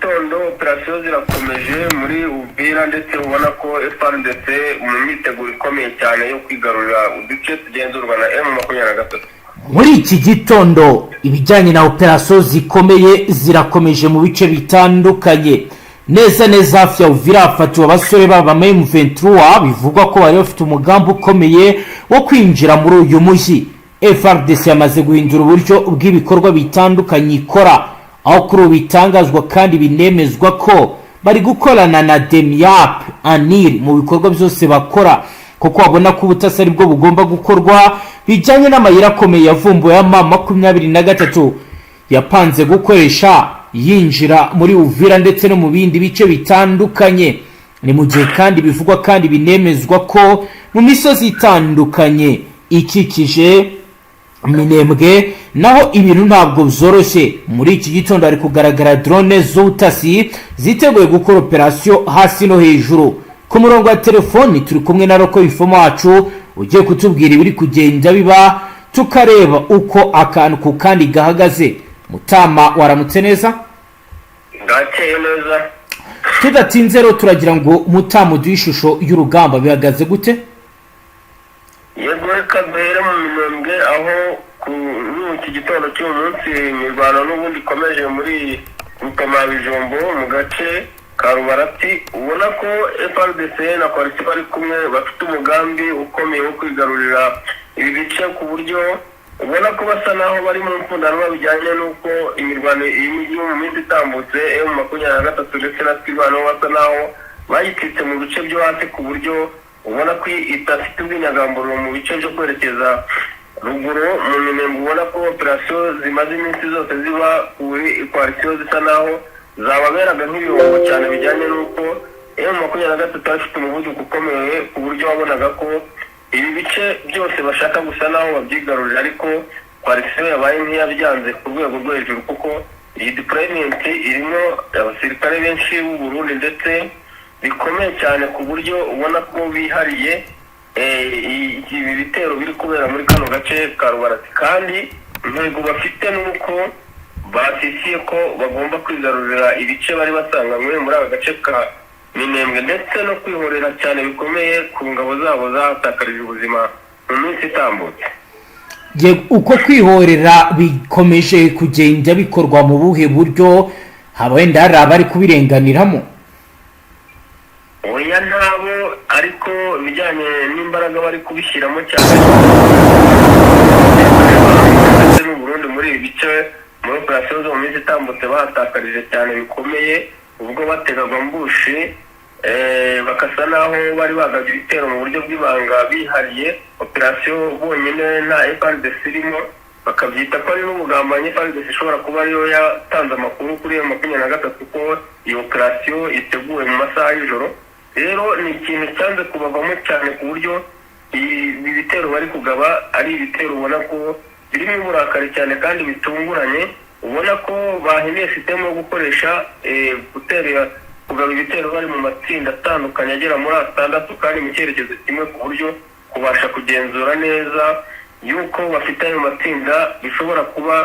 gitondo operasiyo zirakomeje muri Uvira, ndetse ubona ko FARDC mu myiteguro ikomeye cyane yo kwigarurira uduce tugenzurwa na M23. Muri iki gitondo ibijyanye na operasiyo zikomeye zirakomeje mu bice bitandukanye. Neza neza hafi ya Uvira hafatiwe abasore baba M23, bivugwa ko bari bafite umugambi ukomeye wo kwinjira muri uyu mujyi. FARDC yamaze guhindura uburyo bw'ibikorwa bitandukanye ikora, aho kuri ubu bitangazwa kandi binemezwa ko bari gukorana na DEMIAP ANIR mu bikorwa byose bakora, kuko babona ko ubutasi aribwo bugomba gukorwa bijyanye n'amayira akomeye yavumbuwe ya M23 yapanze gukoresha yinjira muri Uvira ndetse no mu bindi bice bitandukanye. Ni mu gihe kandi bivugwa kandi binemezwa ko mu misozi itandukanye ikikije Minembwe naho ibintu ntabwo byoroshye. Muri iki gitondo hari kugaragara drone z'ubutasi ziteguye gukora operasiyo hasi no hejuru. Ku murongo wa telefoni turi kumwe na local informer wacu ugiye kutubwira ibiri kugenda biba, tukareba uko akantu ku kandi gahagaze. Mutama, waramutse neza? Bwakeye neza. Tudatinze rero, turagira ngo Mutama uduhe ishusho y'urugamba, bihagaze gute? Yego, reka duhere mu Minembwe, aho kuri iki gitondo cy'uyu munsi imirwano n'ubundi ikomeje muri Bijombo mu gace ka Rubarati. Ubona ko FARDC na coalition bari kumwe bafite umugambi ukomeye wo kwigarurira ibi bice, ku buryo ubona ko basa naho bari mu mfundanwa, bijyanye n'uko imirwano iyi yo mu minsi itambutse M23 ndetse na Twirwaneho basa naho bayititse mu bice byo hasi, ku buryo ubona ko idafite ubwinyagamburiro mu bice byo kwerekeza ruguru mu Minembwe. Ubona ko operasiyo zimaze iminsi zose ziba kuri coalition zisa naho zababeraga nk'ibihombo cyane, bijyanye n'uko M23 ifite umuvuduko ukomeye, ku buryo wabonaga ko ibi bice byose bashaka gusa naho babyigarurira, ariko coalition yabaye nk'iyabyanze ku rwego rwo hejuru, kuko iyi deployment irimo abasirikare benshi b'u Burundi ndetse bikomeye cyane, ku buryo ubona ko bihariye ibi bitero biri kubera muri kano gace ka Rubarati. Kandi intego bafite ni uko basisiye ko bagomba kwigarurira ibice bari basanganywe muri aka gace ka Minembwe, ndetse no kwihorera cyane bikomeye ku ngabo zabo zahatakarije ubuzima mu minsi itambutse. Uko kwihorera bikomeje kugenda bikorwa mu buhe buryo? Haba wenda hari abari kubirenganiramo? Oya, ntabo, ariko ibijyanye n'imbaraga bari kubishyiramo cyane ndetse n'u Burundi muri ibi bice, muri operasiyo zo mu minsi itambutse bahatakarije cyane bikomeye, ubwo bategaga ambush, bakasa naho bari bagabye ibitero mu buryo bw'ibanga, bihariye operasiyo bonyine nta FARDC irimo, bakabyita ko ari n'ubugambanyi. FARDC ishobora kuba ariyo yatanze amakuru kuri iyo 23 ko iyo operasiyo iteguwe mu masaha y'ijoro. Rero ni ikintu cyanze kubavamo cyane, ku buryo ibi bitero bari kugaba ari ibitero ubona ko birimo uburakari cyane kandi bitunguranye. Ubona ko bahinduye sisitemu yo gukoresha gutera, kugaba ibitero bari mu matsinda atandukanye agera muri atandatu kandi mu cyerekezo kimwe, ku buryo kubasha kugenzura neza yuko bafite ayo matsinda bishobora kuba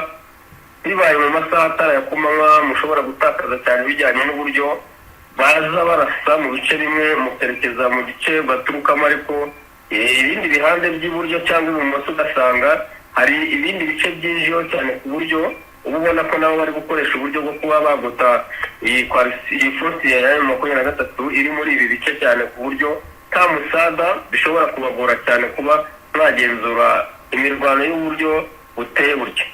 bibaye mu masaha atari aya ku manywa, mushobora gutakaza cyane, bijyanye n'uburyo baza barasa mu bice bimwe mukerekeza mu gice baturukamo, ariko ibindi bihande by'iburyo cyangwa ibumoso ugasanga hari ibindi bice byinjiyeho cyane, ku buryo uba ubona ko nabo bari gukoresha uburyo bwo kuba bagota iyi force ya M23 iri muri ibi bice cyane, ku buryo nta musada bishobora kubagora cyane kuba mwagenzura imirwano y'uburyo buteye butya.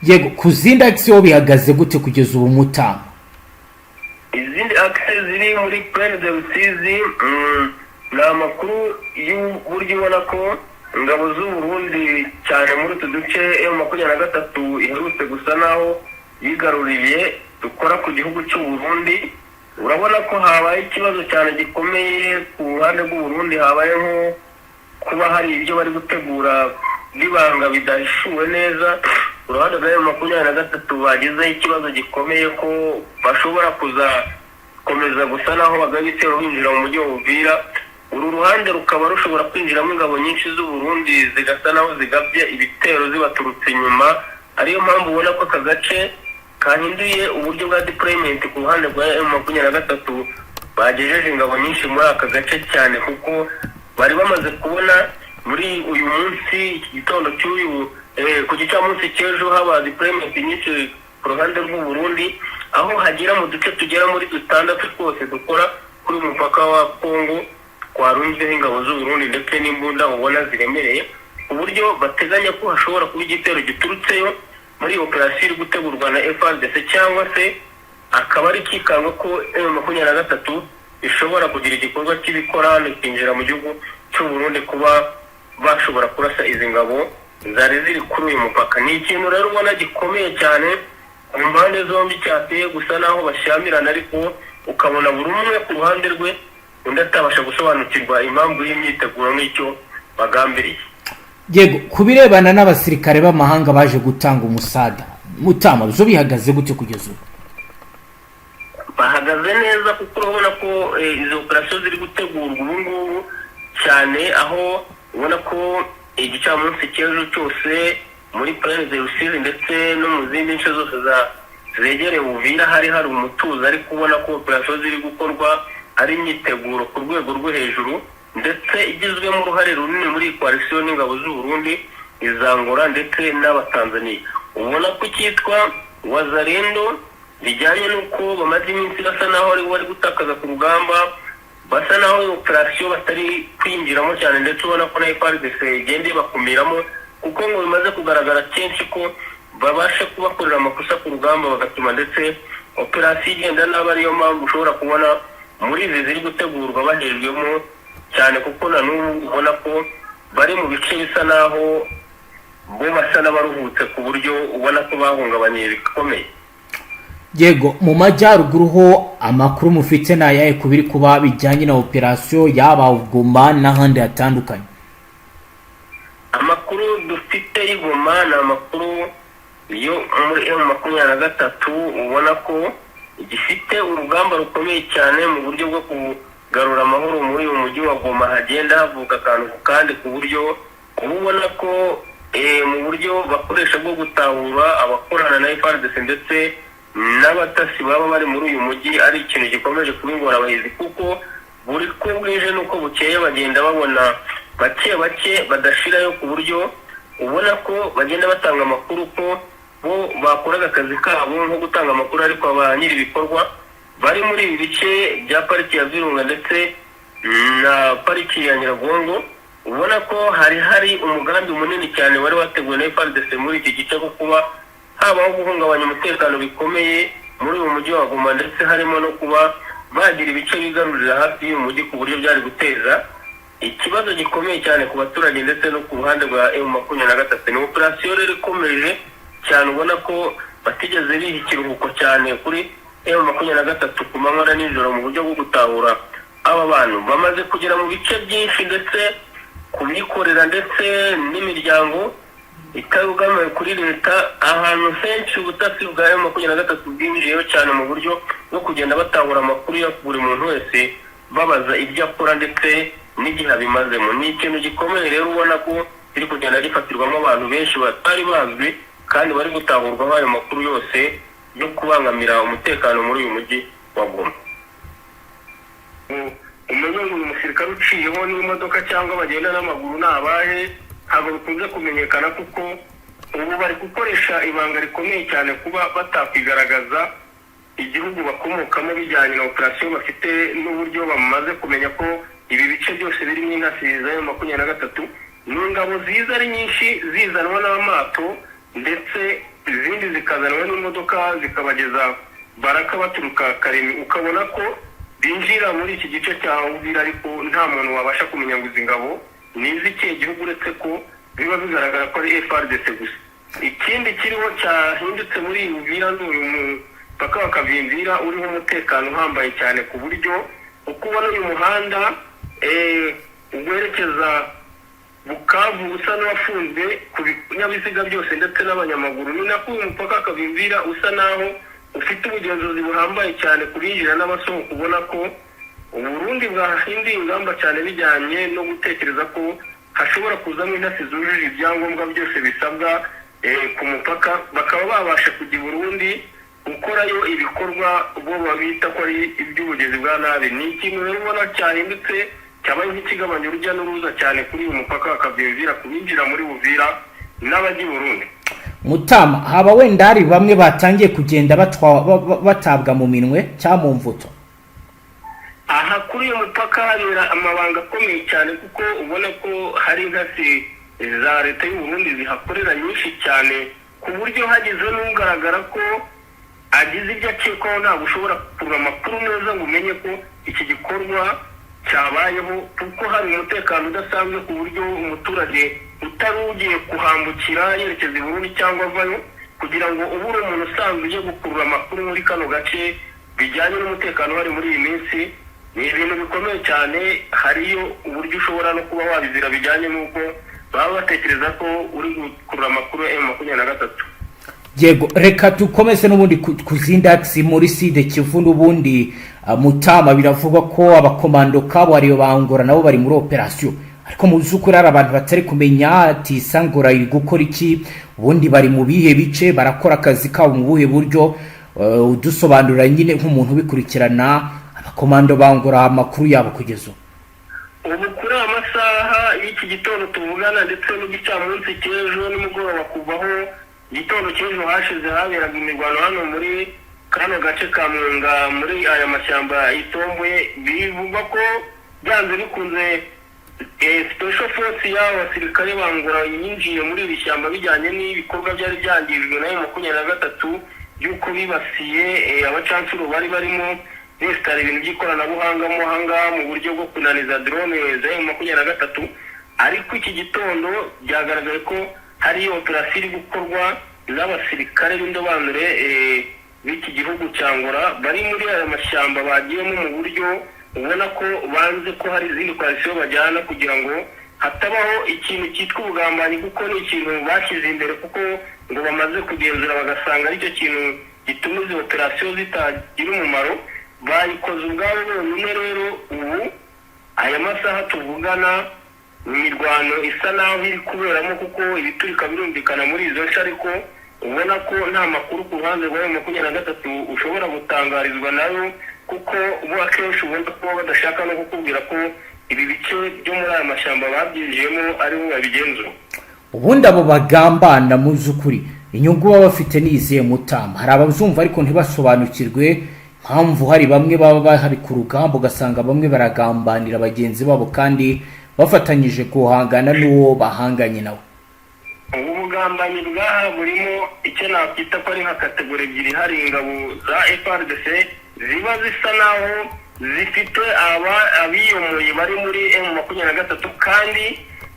Yego, ku zindi axe bihagaze gute kugeza ubu, Mutama? Izindi axe ziri muri Plaine de Rusizi, ni amakuru y'uburyo ubona ko ingabo z'u Burundi cyane muri utu duce M23 iherutse gusa naho yigaruriye dukora ku gihugu cy'u Burundi. Urabona ko habaye ikibazo cyane gikomeye ku ruhande rw'u Burundi, habayeho kuba hari ibyo bari gutegura b'ibanga bidahishuwe neza. Uruhande rwa M23 bagizeho ikibazo gikomeye ko bashobora kuzakomeza gusa naho bagaba ibitero binjira mu mujyi wa Uvira, uru ruhande rukaba rushobora kwinjiramo ingabo nyinshi z'u Burundi zigasa naho zigabye ibitero zibaturutse inyuma. Ariyo mpamvu ubona ko aka gace kahinduye uburyo bwa deployment ku ruhande rwa M23. Bagejeje ingabo nyinshi muri aka gace cyane, kuko bari bamaze kubona muri uyu munsi, iki gitondo cy'uyu ku gicamunsi cy'ejo, haba deployment nyinshi ku ruhande rw'u Burundi, aho hagera mu duce tugera muri dutandatu twose dukora kuri uyu mupaka wa Congo twarunzeho ingabo z'u Burundi ndetse n'imbunda ubona ziremereye, ku buryo bateganya ko hashobora kuba igitero giturutseyo muri operasiyo iri gutegurwa na FARDC, cyangwa se akaba ari ikikanga ko M23 ishobora kugira igikorwa cy'ibikorano ikinjira mu gihugu cy'u Burundi, kuba bashobora kurasa izi ngabo zari ziri kuri uyu mupaka. Ni ikintu rero ubona gikomeye cyane ku mpande zombi, cyateye gusa naho bashyamirana, ariko ukabona buri umwe ku ruhande rwe, undi atabasha gusobanukirwa impamvu y'imyiteguro n'icyo bagambiriye. Yego, ku birebana n'abasirikare b'amahanga baje gutanga umusada, Mutama, byo bihagaze gute kugeza ubu? Bahagaze neza, kuko urabona ko izi operasiyo ziri gutegurwa ubu ngubu cyane, aho ubona ko igicamunsi cy'ejo cyose muri Plaine de Rusizi ndetse no mu zindi nce zose za zegereye Uvira hari umutuzo, ariko ubona ko operasiyo ziri gukorwa ari imyiteguro ku rwego rwo hejuru, ndetse igizwemo uruhare runini muri iyi coalition n'ingabo z'u Burundi, izangora ndetse n'Abatanzaniya. Ubona ko icyitwa Wazalendo, bijyanye n'uko bamaze iminsi basa naho ari bari gutakaza ku rugamba, basa naho operasiyo batari kwinjiramo cyane, ndetse ubona ko na FARDC igenda ibakumiramo, kuko ngo bimaze kugaragara kenshi ko babasha kubakorera amakosa ku rugamba, bagatuma ndetse operasiyo igenda nabi. Ariyo mpamvu ushobora kubona muri izi ziri gutegurwa bahejwemo cyane, kuko na n'ubu ubona ko bari mu bice bisa naho bo basa n'abaruhutse, ku buryo ubona ko bahungabanye bikomeye. Yego, mu majyaruguru ho amakuru mufite ni ayahe ku biri kuba bijyanye na operasiyo, yaba Goma n'ahandi hatandukanye? Amakuru dufite y'Igoma ni amakuru yo muri M23, ubona ko gifite urugamba rukomeye cyane mu buryo bwo kugarura amahoro muri uyu mujyi wa Goma. Hagenda havuka akantu ku kandi, ku buryo uba ubona ko mu buryo bakoresha bwo gutahura abakorana na FARDC ndetse n'abatasi baba bari muri uyu mujyi ari ikintu gikomeje kuba ingorabahizi, kuko buri ko bwije n'uko bukeye bagenda babona bake bake badashirayo, ku buryo ubona ko bagenda batanga amakuru ko bo bakoraga akazi kabo nko gutanga amakuru, ariko ba nyiri ibikorwa bari muri ibi bice bya Pariki ya Virunga ndetse na Pariki ya Nyiragongo. Ubona ko hari umugambi munini cyane wari wateguwe na FARDC muri iki gice, ko kuba habaho guhungabanya umutekano bikomeye muri uyu mujyi wa Goma, ndetse harimo no kuba bagira ibice bigarurira hafi y'uyu mujyi, ku buryo byari guteza ikibazo gikomeye cyane ku baturage ndetse no ku ruhande rwa M23. Ni operasiyo rero ikomeje cyane, ubona ko batigeze biha ikiruhuko cyane kuri M23 ku manywa na nijoro mu buryo bwo gutahura aba bantu bamaze kugera mu bice byinshi, ndetse kubikorera ndetse n'imiryango itabogamiye kuri leta. Ahantu henshi ubutasi bwa M23 bwinjiyeyo cyane mu buryo bwo kugenda batahura amakuru ya buri muntu wese, babaza ibyo akora ndetse n'igihe abimazemo. Ni ikintu gikomeye rero ubona ko kiri kugenda gifatirwamo abantu benshi batari bazwi, kandi bari gutahurwaho ayo makuru yose yo kubangamira umutekano muri uyu mujyi wa Goma. Umenye ngo uyu musirikare uciyeho n'imodoka cyangwa bagenda n'amaguru ni abahe, ntabwo bikunze kumenyekana, kuko ubu bari gukoresha ibanga rikomeye cyane kuba batakwigaragaza igihugu bakomokamo, bijyanye na operasiyo bafite n'uburyo bamaze kumenya ko ibi bice byose birimo intasi za M23. Ni ingabo ziza ari nyinshi, zizanwa n'amato, ndetse izindi zikazanwa n'imodoka, zikabageza Baraka baturuka Karemi, ukabona ko binjira muri iki gice cya Uvira, ariko nta muntu wabasha kumenya ngo izi ngabo ni iz'ikihe gihugu, uretse ko biba bigaragara ko ari FARDC gusa. Ikindi kiriho cyahindutse muri iyi Uvira ni uyu mupaka wa Kavimvira uriho umutekano uhambaye cyane, ku buryo uko ubona uyu muhanda werekeza Bukavu usa n'uwafunzwe ku binyabiziga byose ndetse n'abanyamaguru, ni nako uyu mupaka wa Kavimvira usa naho ufite ubugenzuzi buhambaye cyane ku binjira n'abasohoka. Ubona ko Uburundi bwahinduye ingamba cyane bijyanye no gutekereza ko hashobora kuzamo intasi zujuje ibyangombwa byose bisabwa ku mupaka, bakaba babasha kujya i Burundi. gukorayo ibikorwa bo babita ko ari iby'ubugizi bwa nabi. Ni ikintu rero ubona cyahindutse, cyabaye nk'ikigabanya urujya n'uruza cyane kuri uyu mupaka wa Kavimvira, ku binjira muri Buvira n'abajya i Burundi. Mutama, haba wenda hari bamwe batangiye kugenda batabwa mu minwe cyangwa mu mvuto? Aha kuri uyu mupaka habera amabanga akomeye cyane, kuko ubona ko hari intasi za leta y'u Burundi zihakorera nyinshi cyane, ku buryo hagize n'ugaragara ko agize ibyo akekwaho, ntabwo ushobora kurura amakuru neza ngo umenye ko iki gikorwa cyabayeho, kuko hari umutekano udasanzwe, ku buryo umuturage utari ugiye kuhambukira yerekeza i Burundi cyangwa avayo, kugira ngo ube uri umuntu usanzwe ujye gukurura amakuru muri kano gace bijyanye n'umutekano uhari muri iyi minsi, ni ibintu bikomeye cyane. Hariyo uburyo ushobora no kuba wabizira bijyanye n'uko baba batekereza ko uri gukurura amakuru ya M23. Yego, reka dukomeze n'ubundi ku zindi axes muri Sud Kivu. N'ubundi, Mutama, biravugwa ko abakomando kabuhariwe ba Angola nabo bari muri operasiyo, ariko mu by'ukuri hari abantu batari kumenya ati: "Angola iri gukora iki? Ubundi bari mu bihe bice? Barakora akazi kabo mu buhe buryo?" Udusobanurira nyine nk'umuntu ubikurikirana, abakomando ba Angola, amakuru yabo kugeza ubu? Ubu kuri aya masaha y'iki gitondo tuvugana, ndetse n'igicamunsi cy'ejo nimugoroba, kuvaho igitondo cy'ejo hashize haberaga imirwano hano muri kano gace ka Mwenga, muri aya mashyamba yitomboye, bivugwa ko byanze bikunze special force y'aba basirikare ba Angola yinjiye muri iri shyamba bijyanye n'ibikorwa byari byangijwe na M23, by'uko bibasiye abacancuro bari barimo besitara ibintu by'ikoranabuhanga mo ahangaha mu buryo bwo kunaniza drone za M23. Ariko iki gitondo byagaragaye ko hari operasiyo iri gukorwa n'abasirikare b'indobanure b'iki gihugu cya Angola bari muri aya mashyamba, bagiyemo mu buryo ubona ko banze ko hari izindi coalition bajyana, kugira ngo hatabaho ikintu cyitwa ubugambanyi, kuko ni ikintu bashyize imbere, kuko ngo bamaze kugenzura bagasanga aricyo kintu gituma izi operasiyo zitagira umumaro. Bayikoze ubwabo bonyine. Rero ubu aya masaha tuvugana, imirwano isa naho iri kuberamo, kuko ibiturika birumvikana muri izo nce, ariko ubona ko nta makuru ku ruhande rwa M23 ushobora gutangarizwa nayo, kuko bo akenshi ubona ko badashaka no kukubwira ko ibi bice byo muri aya mashyamba babyinjiyemo aribo babigenzura. Ubundi abo bagambana, mu by'ukuri inyungu baba bafite ni izihe, Mutama? Hari abazumva ariko ntibasobanukirwe impamvu hari bamwe baba bahari ku rugamba, ugasanga bamwe baragambanira bagenzi babo kandi bafatanyije guhangana n'uwo bahanganye nawe. Ubu bugambanyi bwaha burimo icyo nakwita ko ari nka catégorie ebyiri. Hari ingabo za FARDC ziba zisa naho zifite aba abiyomoye bari muri M23, kandi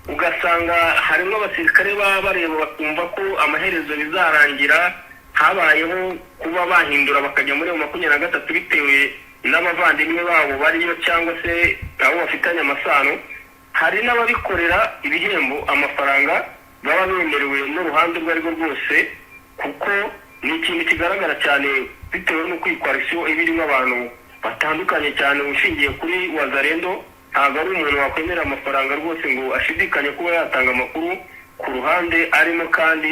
ugasanga harimo abasirikare baba bareba bakumva ko amaherezo bizarangira habayeho kuba bahindura bakajya muri M23 bitewe n'abavandimwe babo bariyo cyangwa se abo bafitanye amasano. Hari n'ababikorera ibihembo, amafaranga baba bemerewe n'uruhande urwo ari rwo rwose, kuko ni ikintu kigaragara cyane bitewe n'uko iyi coalition iba irimo abantu batandukanye cyane. Ushingiye kuri Wazalendo, ntabwo ari umuntu wakwemera amafaranga rwose ngo ashidikanye kuba yatanga amakuru ku ruhande arimo, kandi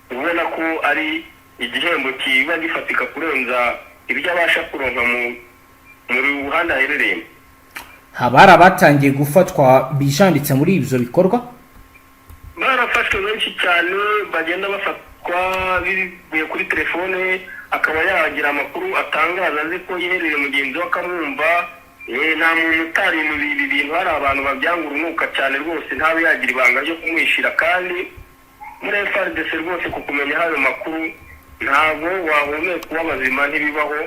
ubona ko ari igihembo kiba gifatika kurenza ibyo abasha kuronka mu ruhande aherereyemo. Haba hari abatangiye gufatwa bijanditse muri ibyo bikorwa? Barafashwe benshi cyane, bagenda bafatwa bivuye kuri telefone, akaba yagira amakuru atangaza azi ko yiherereye, mugenzi we akamwumva. Nta muntu utari ibi bintu, hari abantu babyanga urunuka cyane rwose, ntabe yagira ibanga ryo kumwishyira. Kandi muri FARDC rwose, ku kumenya ayo makuru ntabwo wahumeka kuba bazima, ntibibaho.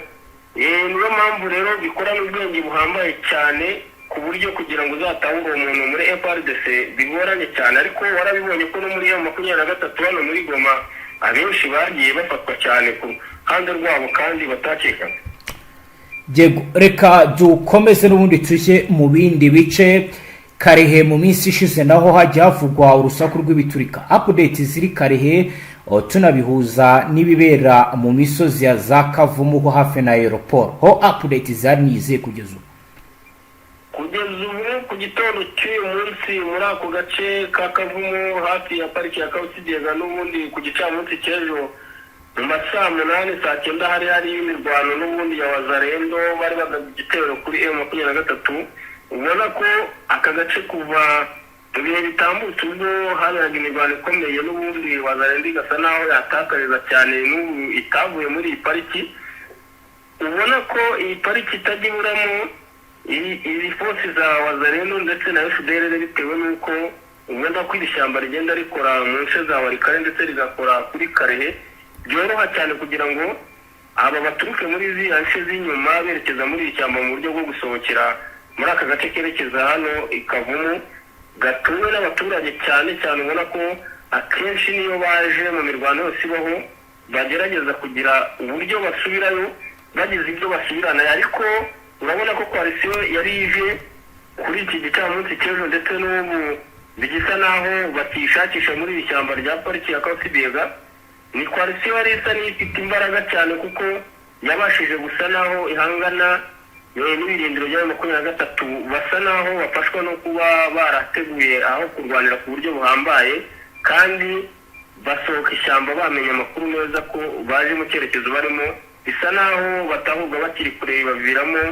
Niyo mpamvu rero bikorana ubwenge buhambaye cyane, ku buryo kugira ngo uzatahure uwo muntu muri FARDC bigoranye cyane. Ariko warabibonye ko no muri M23 hano muri Goma abenshi bagiye bafatwa cyane ku ruhande rwabo kandi batakekaga. Yego, reka dukomeze n'ubundi tujye mu bindi bice. Kalehe, mu minsi ishize naho hajya havugwa urusaku rw'ibiturika. Update ziri Kalehe, tunabihuza n'ibibera mu misozi ya za Kavumu ho hafi na aéroport, ho update zari ni izihe kugeza ubu? Kugeza ubu, ku gitondo cy'uyu munsi, muri ako gace ka Kavumu hafi ya pariki ya Kabusigeza, n'ubundi ku gicamunsi cy'ejo Mu ma saa 8, saa 9 hari imirwano n'ubundi ya Wazalendo, bari bagabye igitero kuri M23. Ubona ko aka gace kuva mu bihe bitambutse, ubwo haberaga imirwano ikomeye n'ubundi, Wazalendo igasa naho yatakariza cyane, n'ubu itavuye muri iyi pariki. Ubona ko iyi pariki itajya iburamo izi force za Wazalendo ndetse na FDLR, bitewe n'uko ubona ko iri shyamba rigenda rikora mu nce za Walikale ndetse rigakora kuri Kalehe. Byoroha cyane kugira ngo aba baturuke muri ziriya nce z'inyuma berekeza muri iri shyamba mu buryo bwo gusohokera muri aka gace kerekeza hano i Kavumu, gatuwe n'abaturage cyane cyane. Ubona ko akenshi niyo baje mu mirwano yose ibaho, bagerageza kugira uburyo basubirayo bagize ibyo basubirana. Ariko urabona ko coalition yari ije kuri iki gicamunsi cy'ejo ndetse n'ubu bigisa naho bakishakisha muri iri shyamba rya pariki ya Kausi-Biega, ni coalition yari isa n'ifite imbaraga cyane, kuko yabashije gusa naho ihangana n'ibirindiro bya 23. Basa naho bafashwa no kuba barateguye aho kurwanira ku buryo buhambaye, kandi basohoka ishyamba bamenya amakuru neza ko baje mu cyerekezo barimo. Bisa naho batahubwa bakiri kure, baviramo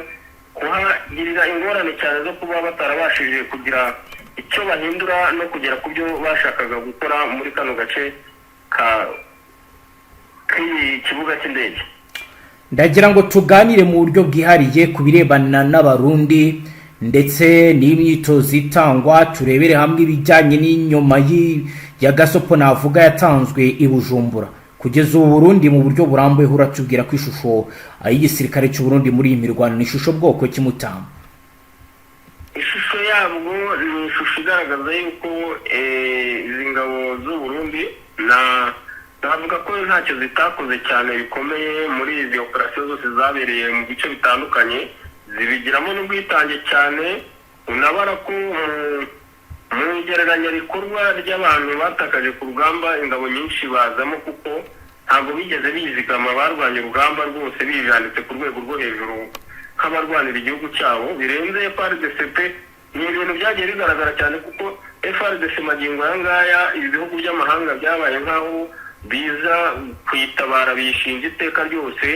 kuhagirira ingorane cyane zo kuba batarabashije kugira icyo bahindura no kugera ku byo bashakaga gukora muri kano gace ka k'iyi kibuga cy'indege. Ndagira ngo tuganire mu buryo bwihariye ku birebana n'Abarundi ndetse n'imyitozo itangwa, turebere hamwe ibijyanye n'inyuma ya gasopo navuga yatanzwe i Bujumbura. Kugeza ubu Burundi mu buryo burambuye, uratubwira ko ishusho y'igisirikare cy'u Burundi muri iyi mirwano ni ishusho bwoko kimutamba? Ishusho yabwo ni ishusho igaragaza yuko izi ngabo z'u Burundi na navuga ko ntacyo zitakoze cyane bikomeye muri izi operasiyo zose zabereye mu bice bitandukanye, zibigiramo n'ubwitange cyane. Unabara ko mu igereranya rikorwa ry'abantu batakaje ku rugamba, ingabo nyinshi bazamo, kuko ntabwo bigeze bizigama, barwanya urugamba rwose bijanditse ku rwego rwo hejuru nk'abarwanira igihugu cyabo birenze FARDC pe. Ni ibintu byagiye bigaragara cyane, kuko FARDC magingo aya ngaya ibi bihugu by'amahanga byabaye nk'aho biza kuyitabara, biyishinja iteka ryose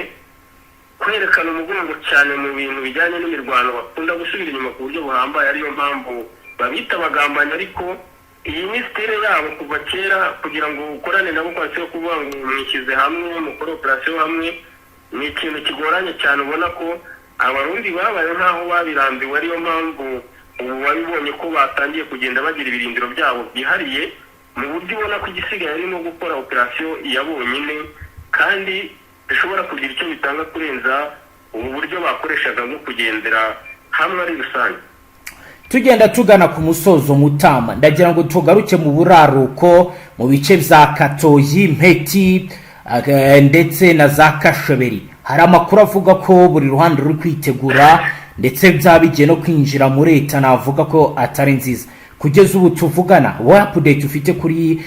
kwerekana umugongo cyane mu bintu bijyanye n'imirwano, bakunda gusubira inyuma ku buryo buhambaye, ariyo mpamvu babita abagambanyi. Ariko iyi ni style yabo kuva kera, kugira ngo ukorane nabo coalition, kuvuga ngo mwishyize hamwe mukore operasiyo hamwe, ni ikintu kigoranye cyane. Ubona ko Abarundi babaye nk'aho babirambiwe, ariyo mpamvu ubu wabibonye ko batangiye kugenda bagira ibirindiro byabo byihariye, mu buryo ubona ko igisigaye arimo gukora operasiyo ya bonyine, kandi bishobora kugira icyo bitanga kurenza ubu buryo bakoreshaga bwo kugendera hamwe ari rusange. Tugenda tugana ku musozo, Mutama, ndagira ngo tugaruke mu buraruko, mu bice bya Katoyi, Mpeti ndetse na za Kashoberi. Hari amakuru avuga ko buri ruhande ruri kwitegura, ndetse byaba bigiye no kwinjira muri leta navuga ko atari nziza. Kugeza ubu tuvugana, wowe update ufite kuri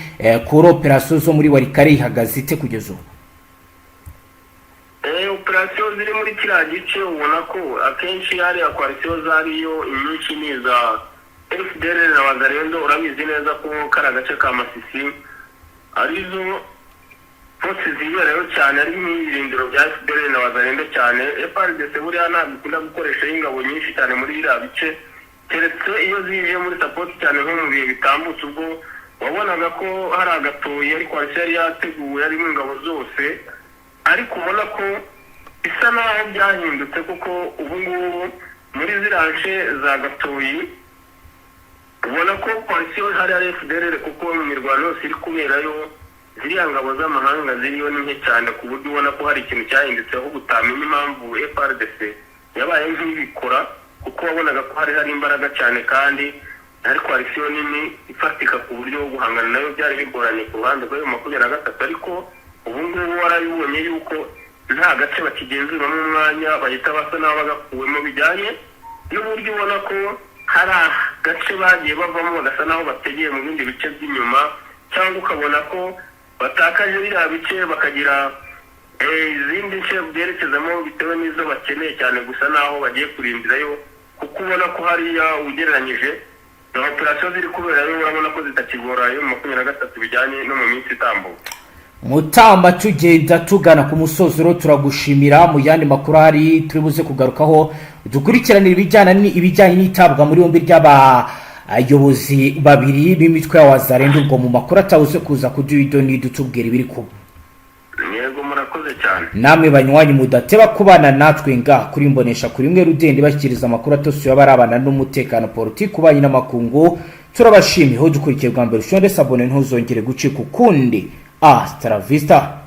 operasiyo zo muri Walikale ihagaze ite kugeza ubu? Operasiyo ziri muri kiriya gice, ubona ko akenshi hariya coalition zariyo inyinshi ni iza FDLR na Wazalendo. Urabizi neza ko kari agace ka Masisi arizo force ziberayo cyane, ari nk'ibirindiro bya FDLR na Wazalendo cyane. FARDC buriya ntabwo ikunda gukoresha ingabo nyinshi cyane muri biriya bice, keretse iyo zije muri support cyane, nko mu bihe bitambutse ubwo wabonaga ko hari agatoyi, ariko coalition yari yateguwe harimo ingabo zose. Ariko ubona ko bisa naho byahindutse, kuko ubu ngubu muri ziriya nce za Gatoyi ubona ko coalition hari ari FDLR, kuko mu mirwano yose iri kuberayo ziriya ngabo z'amahanga ziriyo ni nke cyane, ku buryo ubona ko hari ikintu cyahindutse, ahubwo utamenya impamvu FARDC yabaye nk'ibikora, kuko wabonaga ko hari imbaraga cyane kandi hari coalition nini ifatika, ku buryo guhangana nayo byari bigoranye ku ruhande rwa 23. Ariko ubu ngubu warabibonye yuko nta gace bakigenzuramo umwanya, bahita basa n'aho bagakuwemo, bijyanye n'uburyo ubona ko hari agace bagiye bavamo bagasa n'aho bategeye mu bindi bice by'inyuma, cyangwa ukabona ko batakaje biriya bice bakagira izindi nce byerekezamo bitewe n'izo bakeneye cyane, gusa n'aho bagiye kurindirayo, kuko ubona ko hariya ugereranyije na operasiyo ziri kuberayo, urabona ko zitakigora yo mu 23 bijyanye no mu minsi itambuka. Mutamba, tugenda tugana ku musozo rero, turagushimira. Mu yandi makuru ahari turi buze kugarukaho, dukurikiranira ibijyanye n'itabwa muri yombi ry'abayobozi babiri b'imitwe ya Wazalendo. Ubwo mu makuru atabuze kuza kuduha idoni, tubwira ibiri kuba. Yego, murakoze cyane. Namwe banywanyi mudateba kubana natwe nga kuri Mbonesha kuri imwe rudende, bashyikiriza amakuru atosuye abarabana n'umutekano, politiki, ububanyi n'amakungu, turabashimiye. Ho dukurikiye bwa mbere, ushonde s'abonner, ntuzongere gucika ukundi. Hasta la vista.